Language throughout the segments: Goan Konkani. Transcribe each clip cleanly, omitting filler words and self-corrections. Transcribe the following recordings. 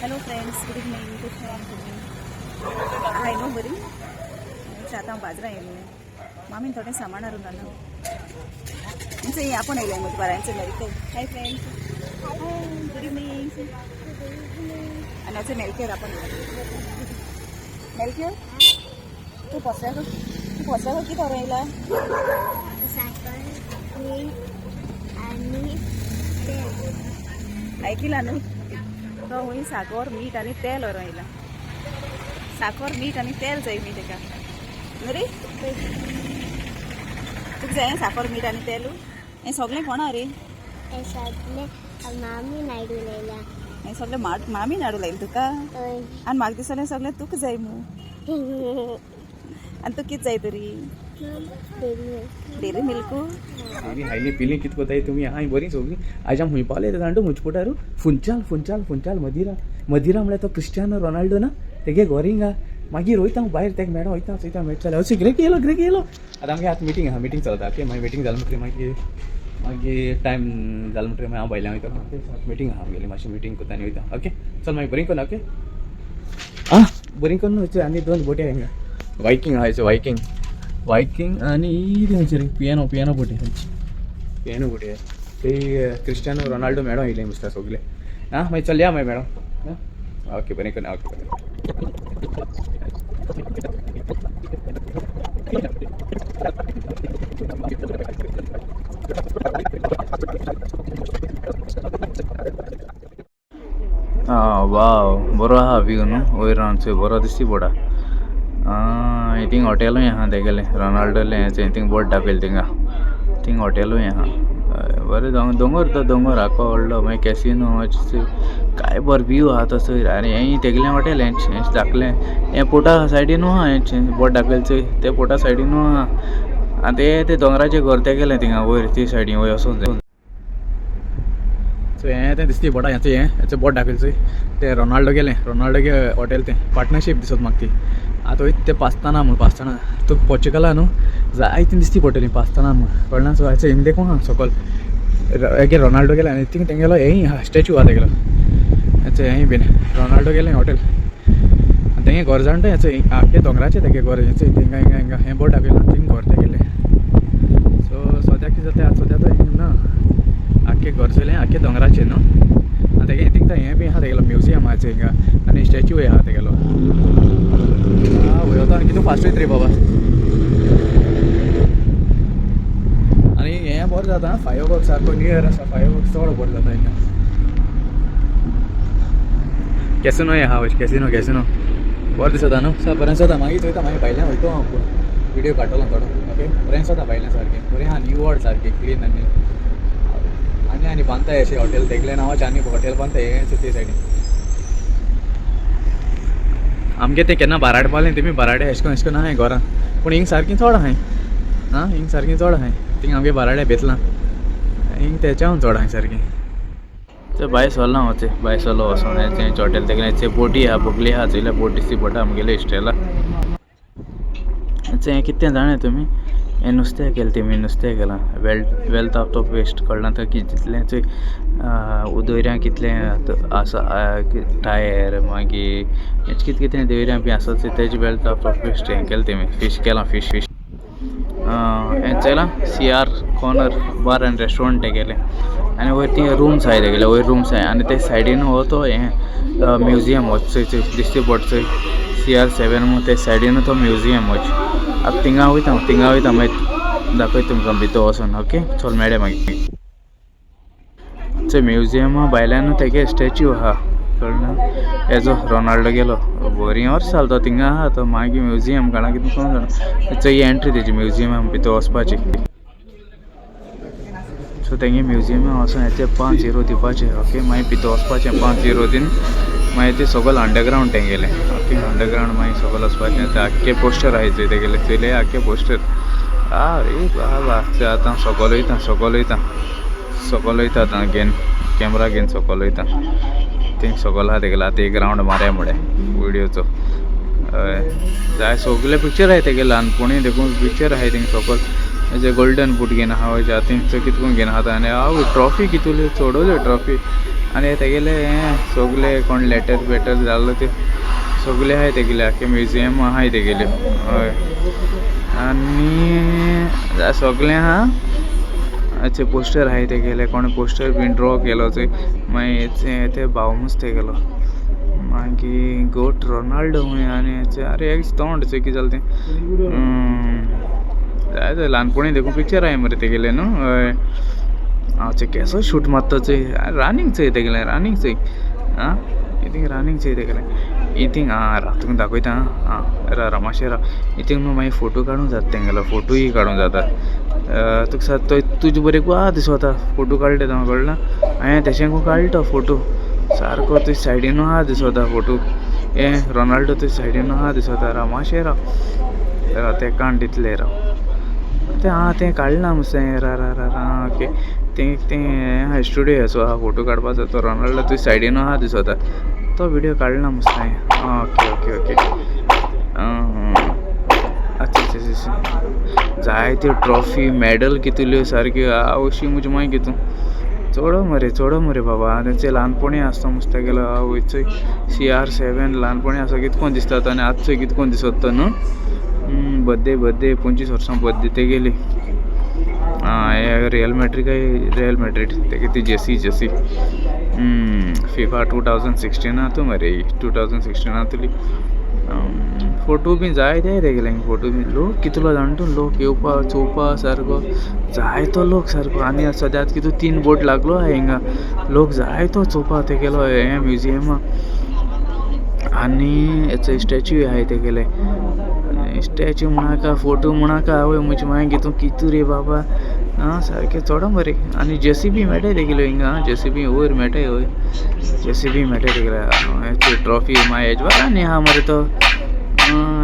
Hello friends, good evening. कशें आहात तुमी? हाय न्हू बरी. आतां हांव बाजारां येयलें. मामीन थोडें सामान हाडून घालां. आमचें आपण येयलें म्हज्या बारांचें मेलकेर. Hi friends, good evening. आनी आमचें मेलकेर आपण येयलां. मेलकेर, तूं पोसऱ्याक, तूं पोसऱ्याक कितें व्हरोन येयला? साकर, मीठ आणि तेल. आयकिला न्हू? तो हुंय साकर, मीठ आनी तेल व्हरोन येयला. साकर, मीठ आनी तेल जाय मी तेका न्हू रे. तुका जाय साकर, मीठ आनी तेल? हें सगळें कोणा रे? हे सगळे मामी नायडू लायला. हें सगळें मामी हाडूं लायलें तुका? हय. आनी म्हाका दिसलें सगळें तुका जाय मू. आनी तुका कितें जाय तरी? Dairy milk. आमी हायली पिली कित कोताय तुमी? हांय बरी सोगली. आयज आमी खूंय पावले ते जाणा? मुचपोटारू फुंचाल, फुंचाल, फुंचाल, मदिरा. मदिरा म्हळ्यार तो क्रिस्टियानो रोनाल्डो ना, तेगे घर हिंगा. मागीर वयता हांव भायर, तेका मेळो वयता. चोयता, मेळटा जाल्यार. अशें ग्रेक येयलो, ग्रेक येयलो. आतां आमगे आतां मिटींग आहा, मिटींग चलता. ओके, मागीर मिटींग जालें म्हणटकीर, मागीर मागीर टायम जालो म्हणटकीर मागीर हांव भायल्यान वयतलो. ओके, मिटींग आहा आमगेली, मातशी मिटींग करता आनी वयता. ओके, चल मागीर बरी करून. ओके, आं बरी करून वयचो. आनी दोन बोटी हिंगा, वायकींग आहा, वायकींग, वायकींग. आनी ही खंयची रे? पियानो, पियानो बोटी खंयची? पियानो बोटी ते क्रिस्टियानो रोनाल्डो मेळो येयले दिसता सगळे. आं मागीर चल या मागीर मेळो. आं ओके, बरें करून. ओके, बरें. आं वाव, बरो आहा व्यू न्हू. वयर रावन चोय, बरो दिसती पडा. थिंग हॉटेलूय आहा तेगेलें, रोनाल्डोलें. हें थिंग बोर्ड दाखयलें थिंगा. थिंग हॉटेलूय आहा. हय, बरें. दोंगर तो दोंगर आख्खो व्हडलो. मागीर कॅसिनो, काय बरो व्यू आहा तो चोय. आनी हें तेगेलें हॉटेल, हेंच हेंच धाकलें. हें पोर्टा सायडीनू आहा. हेंच बोर्ड दाखयलें चोय, तें पोर्टा सायडीनू आहा. आनी तें तें दोंगराचें घर तेगेलें थिंगा वयर ते सायडीन वयर वचोंक जाय. सो हें तें दिसती बोटा हेंचें, हें हेचें बोर्ड दाखयलें चोय, तें रोनाल्डो गेलें, रोनाल्डो गे हॉटेल तें. पार्टनरशीप दिसत म्हाका ती. आतां वयता तें पास्ताना म्हूण. पास्ताना तुका पोर्चुगला न्हू जायतीं दिसती पडटली पास्ताना म्हूण, कळना? सो हेचें हिंग देखूं आहा सकल हेगे रोनाल्डो गेलें. आनी थिंग तेंगेलो हेंय आहा, स्टॅच्यू आहा तेगेलो. हेचें हेंय बीन रोनाल्डो गेलें हॉटेल. आनी तेंगे घर जाण तें हेचें आख्खें दोंगराचें तेगे घर. हेचें थिंगा हिंगा हिंगा हें बोर्ड दाखयलां, थिंग घर तेगेलें. सो सद्याक कितें जाता आतां, सद्या तो हिंग ना. आख्खें घर चोयलें, आख्खें दोंगराचेर न्हू. आनी तेगे थिंग हें बी आहा, तेगेलो म्युजियम आहा हिंगा आनी स्टॅच्यू आहा तेगेलो. आं वय वता. आनी कितू फास्ट वयता रे बाबा! आनी हें बरें जाता, फायव वर्क सारको न्यू इयर आसा, फायर वर्क चड बरें जाता हिंगा. कॅसिनोय आहा वयर, कॅसिनो, कॅसिनो बरें दिसता न्हू. सो बरें दिसता. मागीर चोयता, मागीर भायल्यान वयतो हांव, पूण विडियो काडटलो थोडो. ओके, बरें दिसता भायल्यान, सारकें बरें आहा. निवळ सारकें, क्लीन. आनी आनी आनी बांदताय अशें हॉटेल तेगले नांवाचें. आनी हॉटेल बांदताय हें ते सायडीन आमगे. तें केन्ना बाराडे पावलें तुमी? बाराडे एशें करून एशें करून आहाय घरां, पूण हिंग सारकीं चड आहाय. आं हिंग सारकीं चड आहाय. थिंग आमगे बाराडे बेतलां, हिंग तेच्याहून चड आहाय सारकीं. ते भायर सरला हांव, ते भायर सरलो वचोन. हें हॉटेल तेगेलें. ते बोटी आहा, बोगली आहा चोयल्या, बोट दिसती पडटा आमगेले इश्टेला. हें कितें जाणा तुमी? हें नुस्तें केलें तेमी, नुस्तें केलां. वेल्थ ऑफ the waste, कळना तर कितलें चोय दोऱ्यां कितलें आसा, टायर, मागीर हेच कितें कितें दोऱ्यां बी आसा. तेजे वेल्थ ऑफ the waste हें केलें तेमी. फीश केलां, फीश, फीश. हें चोयलां, CR corner bar and restaurant तेगेलें. आनी वयर ती रुम्स आहाय तेगेले, वयर रुम्स आहाय. आनी ते सायडीन हो तो हें म्युजियम हो चोय, चोय दिसती पडटा चोय, CR 7 म्हूण. ते सायडीन तो म्युजियम वच. आतां थिंगा वयता हांव, थिंगा वयता, मागीर दाखयता तुमकां भितर वचोन. ओके, चल मेळया मागीर. चोय, म्युजियमा भायल्यान तेगे स्टॅच्यू आहा, कळना? हेजो रोनाल्डो गेलो. बरीं वर्सां जाल तो थिंगा आहा. तो मागीर म्युजियम काणा कितें कोण जाणा. चोय, एंट्री तेजी म्युजियमा भितर वचपाची. सो तेंगे म्युजियमा वचोन हेचे 5 युरो दिवपाचे. ओके, मागीर भितर वचपाचें 5 युरो दिवन. मागीर ते सगळे अंडरग्रावंड तेंगेलें. ओके, अंडरग्रावंड मागीर सगळे वचपाचें. ते आख्खे पोस्टर आहाय चोय तेगेले, चोयले आख्खे पोस्टर. आरे बाबा! चोय, आतां सकल वयता, सकल वयता, सकल वयता. आतां घेवन कॅमरा घेवन सकल वयता. थिंग सकल आहा तेगेलें. आतां एक रावंड मारया म्हळें विडियोचो. हय, जाय सगळे पिक्चर आहाय तेगे, ल्हानपणी देखून पिक्चर आहाय थिंग सकल. हेजे गोल्डन बूट घेवन आहा, वयच्या थिंग कितकून घेवन आहा. आनी हांव ट्रॉफी कितल्यो चडोवल्यो ट्रॉफी. आनी तेगेले हें सोगले कोण लेटर बेटर जाल्लो ते सगले आहाय तेगेले आख्खे म्युजियम आहाय तेगेले हय. आनी सगलें आहा अच्छे पोस्टर आहाय तेगेले कोण पोस्टर बीन ड्रॉ केलो चोय मागीर ते भाव तेगेलो मागीर गोट रोनाल्डो खूंय आनी आरे एक तोंड चोय कितें जालें तें जाय ल्हानपणी देखून पिक्चर आहाय मरे तेगेलें न्हू हय. आं चोय केसो शूट मारता चोय रनिंग चोय तेगेलें रनिंग चोय आं इथींग रनिंग चोय तेगेलें इथींग आं राव तुका दाखयता आं राव राव मातशें राव इथींग न्हू मागीर फोटो काडूंक जाता तेंगेलो फोटोय काडूंक जाता तुका सात तो तुजे बरें आ दिसोता फोटो काडले तो कळ्ळें हांवें तेशें काडलो तो फोटो सारको तुज सायडीनू आहा दिसोता फोटो हे रोनाल्डो तुज सायडीनू आहा दिसोता राव मातशें राव राव तें काण दितलें राव तें आं तें काडलां मुसे रा रा रा आं ओके तें तें स्टुडियो असो आहा फोटो काडपाचो तो रोनाल्डो तुज सायडीनू आहा दिसोता तो विडियो काडला मुसते हांवें आं ओके ओके ओके अच्छा अच्छा अच्छा जायत्यो ट्रॉफी मॅडल कितल्यो सारक्यो आवशी म्हजी मागीर कितू चोडो मरे चोडो मरे बाबा तेंचे ल्हानपणी आसता मस्त तेगेलो आवय चोय CR7 ल्हानपणी आसा कितकोन दिसता आनी आतां चोय कितकोन दिसता तो न्हू बड्डे बड्डे 25 वर्सां बड्डे तेगेली आं हे रियल मॅड्रिड रियल मॅड्रिड तेगे ती जर्सी जर्सी फिफा 2016 तूं मरे 2016 तुली फोटो बी जायते तेगेले फोटो बी लोक कितलो जाण तूं लोक येवपा चोवपा सारको जायतो लोक सारको आनी सद्या कितू 3 बोट लागलो आहा हिंगा लोक जायतो चोवपा तेगेलो हें म्युजियमा आनी हेचो स्टॅच्यू आहाय तेगेले स्टॅच्यू म्हणाका फोटो म्हणाका आवय म्हजी मागीर तूं कितू रे बाबा आं सारकें चोडो मरे आनी जेसीबी मेळटाय तेगेल्यो हिंगा जेसीबी वयर मेळटाय वयर जेसीबी मेळटाय तेगेले ट्रॉफी मागीर हेजवारांनी आहा मरे तो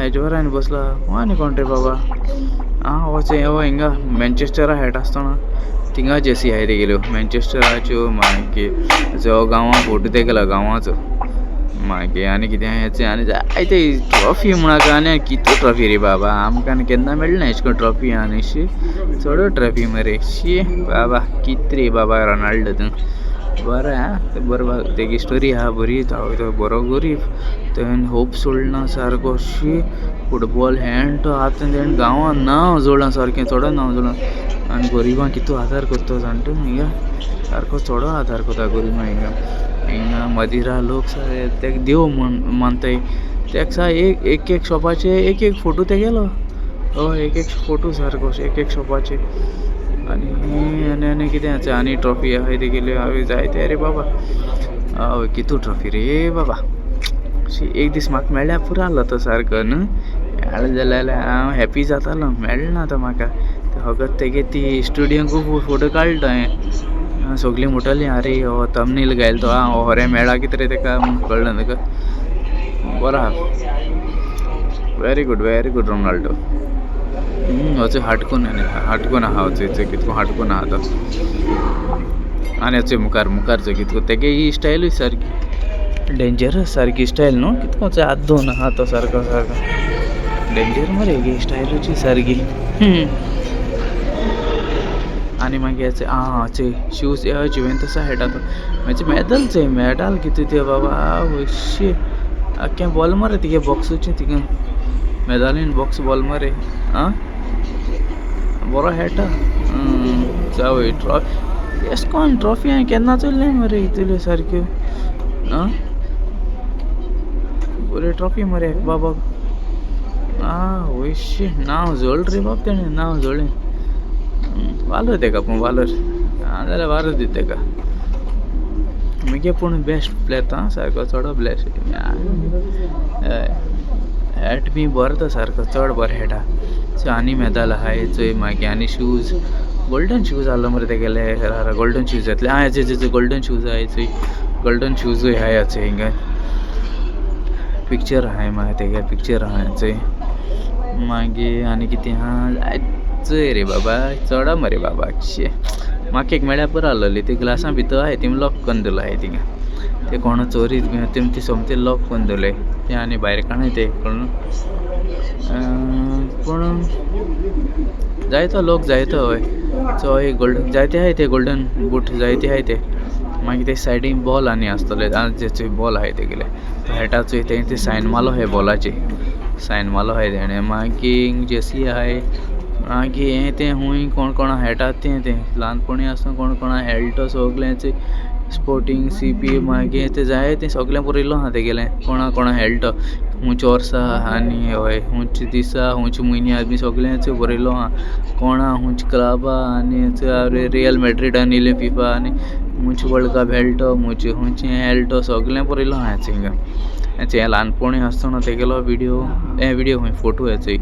हेजवारांनी बसला आनी कोण रे बाबा आं वच हो हिंगा मँचेस्टरा खेळटा आसतना थिंगा जेसी आहाय तेगेल्यो मँचेस्टराच्यो मागीर जो गांवां फोटो तेगेलो गांवाचो मागीर आनी कितें हेचें आनी जायते ट्रॉफी म्हणाका आनी कितू ट्रॉफी रे बाबा आमकां आनी केन्ना मेळना एशें कोन्न ट्रॉफी आनी शी चडो ट्रॉफी मरे शी बाबा कित रे बाबा रोनाल्डो तूं बरें आं बरो तेगी स्टोरी आहा बरी तो बरो गरीब तेणें होप सोडना सारको शी फुटबॉल हेण तो आतां तेणें गांवान नांव जोडलां सारकें चोडो नांव जोडलां आनी गरिबांक कितू आदार करता जाणा तूं हिंगा सारको चोडो आदार करता गरिबांक हिंगा हिंगा मदिरा लोक तेका देव म्हण मानताय तेका सा एक एक एक शॉपाचे एक एक फोटो तेगेलो हय एक एक फोटो सारको एक एक शॉपाचे आनी आनी आनी कितें आसा आनी ट्रॉफी आहाय तेगेल्यो हांवें जायते रे बाबा हय कितू ट्रॉफी रे बाबा एक दीस म्हाका मेळ्ळ्यार पुरो आसलो तो सारको न्हू मेळ्ळो जाल्यार हांव हॅप्पी जातालो मेळना तो म्हाका फकत तेगे ती स्टुडियोंकू फोटो काडलो हांवें सगलीं म्हणटालीं आरे हो थंबनेल घायल तो आं हो खरें मेळ्ळा कितें रे तेका म्हूण कळ्ळें तुका बरो आहा very good very good Ronaldo वचून हाटकून हाटकून आहा वचून कितको हाटकून आहा तो आनी वचून मुखार मुखार चोय कितको तेगे ही स्टायलूय सारकी डेंजरस सारकी स्टायल न्हू कितको हात दोन आहा तो सारको सारको डेंजर मरे गे स्टायलूची सारकी. आनी मागीर आं चोय शूज जुवेंतसा खेळटा तो मातशें मॅडल चोय मॅडल कितें ते बाबा शी आख्खें बॉल मरे तिगे बॉक्सूचें तिगा मेदालीन बॉक्स बॉल मरे आं बरो खेळटा जावय ट्रॉफी एशें कोन्न ट्रॉफी हांवें केन्ना चोयलें मरे इतल्यो सारक्यो आं बऱ्यो ट्रॉफी मरे बाबा आं वयशी नांव जोड रे बाब तेणें नांव जोडलें वालोर तेका पूण वालोर ना जाल्यार वालोर दिता तेका मुगे पूण बेस्ट प्लेयर आं सारको चडो ब्लेस्ट हॅट बी बरो तो सारको चड बरो खेळटा सो आनी मेदाल आहाय चोय मागीर आनी शूज गोल्डन शूज आहलो मरे तेगेले गोल्डन शूज येतले आं हेचे गोल्डन शूज आहाय चोय गोल्डन शूजूय आहाय चोय हिंगा पिक्चर आहाय मागीर तेगे पिक्चर आहाय चोय मागीर आनी कितें आहा चोय रे बाबा चड मरे बाबा शी म्हाका एक मेळ्ळ्यार पुरो आहलोली ती ग्लासां भितर आहाय तिमी लॉक करून दवरलो आहाय थिंगा ते कोण चोरीत बी तेमी ती सोमती लॉक करून दवरले ते आनी भायर काडून ते कळ्ळें पूण जायतो लोक जायतो हय चोय गोल्डन जायते आहाय ते गोल्डन बूट जायते आहाय ते मागीर ते सायडीन बॉल आनी आसतले जे चोय बॉल आहाय तेगेले हेटा चोय तें ते सायन मारलो आहाय बॉलाचे सायन मारलो आहाय तेणें मागीर जर्सी आहाय मागीर हें तें हूंय कोण कोणा हेटा तें तें ल्हानपणी आसतना कोण कोणा हेळटो सोगलें स्पोर्टींग सी पी मागीर तें जाय तें सोगलें बरयल्लो आहा तेगेलें कोणा कोणा हेळटो हुंयच वर्सा आनी हय हुंयच दिसा हुंयच म्हयन्या बी सोगलेंच बरयल्लो आहा कोणा हुंयच क्लबा आनी रियल मॅड्रिडान येयले फिफा आनी हुंयच वर्ल्ड कप हेळटो हुंयच हुंयच हें हेळटो सोगलें बरयल्लो आहा हिंगा. हें ल्हानपणी आसतना तेगेलो विडियो हे विडियो खंय फोटो चोय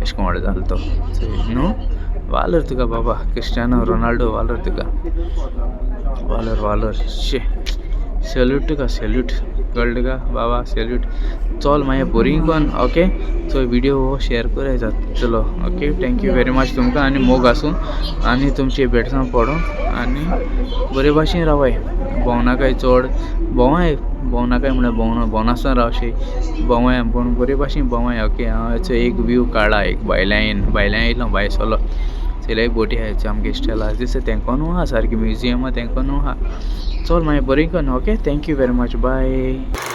एशें कोण जालो तो न्हू वालोर तुका बाबा क्रिस्टियानो रोनाल्डो वालोर तुका वालोर वालोर शे सॅल्यूट तुका सॅल्यूट कळ्ळें तुका बाबा सॅल्यूट. चल मागीर बरी कोन ओके सो विडियो हो शेयर कराय जातलो okay thank you very much तुमकां आनी मोग आसूं आनी तुमची भेटसां पडूं आनी बरे भाशेन रावाय भोंवनाकाय चड भोंवाय भोंवनाकाय म्हळ्यार भोंवना भोंवनासतना रावशी भोंवाय पूण बरे भाशेन भोंवाय ओके हांव हेचो एक व्यू काडला एक भायल्यान भायल्यान येयलो भायर सरलो चलय बोटी आहा आमगे स्टेला दिसता तेंको न्हू आहा सारकें म्युजियम आहा तेंको न्हू आहा. चल मागीर बरी कोन okay thank you very much bye.